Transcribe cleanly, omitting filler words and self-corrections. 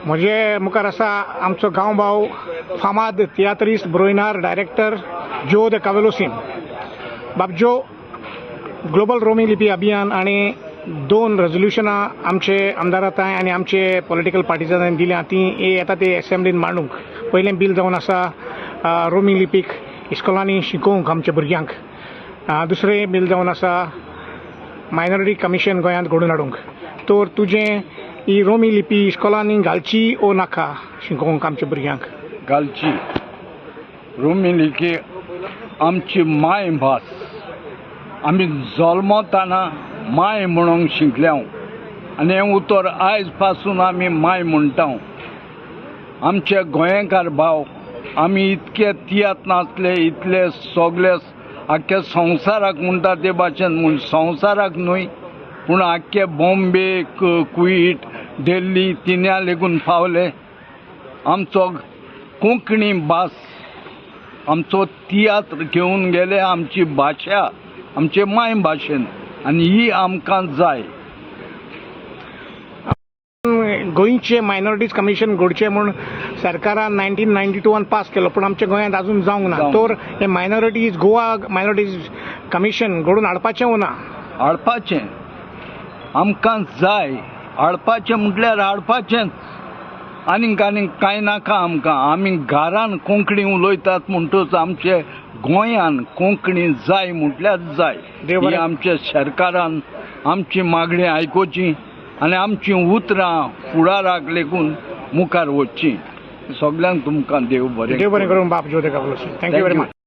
म्हजे मुखार आसा आमचो गांवभाव, फामाद तियात्रिस्त, बरोयणार, डायरेक्टर जो the कावेलोसीम. बाब जो, ग्लोबल रोमी लिपी अभियान आनी दोन रेजोल्युशनां आमचे आमदारा तांय आनी आमचे पॉलिटिकल पार्टीजांनी दिल्या, ती येता ते एसेंब्लीन मांडूंक. पयलें बील जावन आसा रोमी लिपीक इस्कोलांनी शिकोवंक आमच्या भुरग्यांक. दुसरें बील जावन आसा मायनॉरिटी कमिशन गोंयांत घडोवन हाडूंक. तर तुजें ही रोमी लिपी इस्कोलांनी घालची ओ नाका शिकोवंक आमच्या भुरग्यांक? घालची. रोमी लिपी आमची मायभास. आमी जल्मताना माय म्हणूंक शिकल्या आनी हें उतर आयज पासून आमी माय म्हणटा. आमचे गोंयकार भाव, आमी इतके तियात्र नाचले, इतले सगळे आख्ख्या संवसाराक म्हणटा ते भाशेन, म्हूण संवसाराक न्हय पूण आख्खे बॉम्बे, कुवेट, दिल्ली तिन्या लेगून पावले. आमचो कोंकणी भास, आमचो तियात्र घेवन गेले, आमची भाशा आमचे माय भाशेन, आनी ही आमकां जाय. गोंयचे मायनॉरिटीज कमिशन घडचें म्हूण सरकारान 1992 पास केलो, पूण आमच्या गोंयांत अजून जावंक ना. जावंक. तर हे मायनॉरिटीज, गोवा मायनॉरिटीज कमिशन घडोवन हाडपाचें ओ ना? हाडपाचें, आमकां जाय. हाडपाचें म्हटल्यार हाडपाचेंच. आनीक आनीक कांय नाका आमकां. आमी घरान कोंकणी उलयतात म्हणटूच आमचे गोंयान कोंकणी जाय म्हटल्यार जाय. देव ही बरें. आमच्या सरकारान आमची मागणी आयकुची आनी आमची उतरां फुडाराक लेगून मुखार वचची. सगल्यांक तुमकां देव बरें देव बरें करूं बाब ज्यो दे Cavelossim. Thank you very Thank you. Much.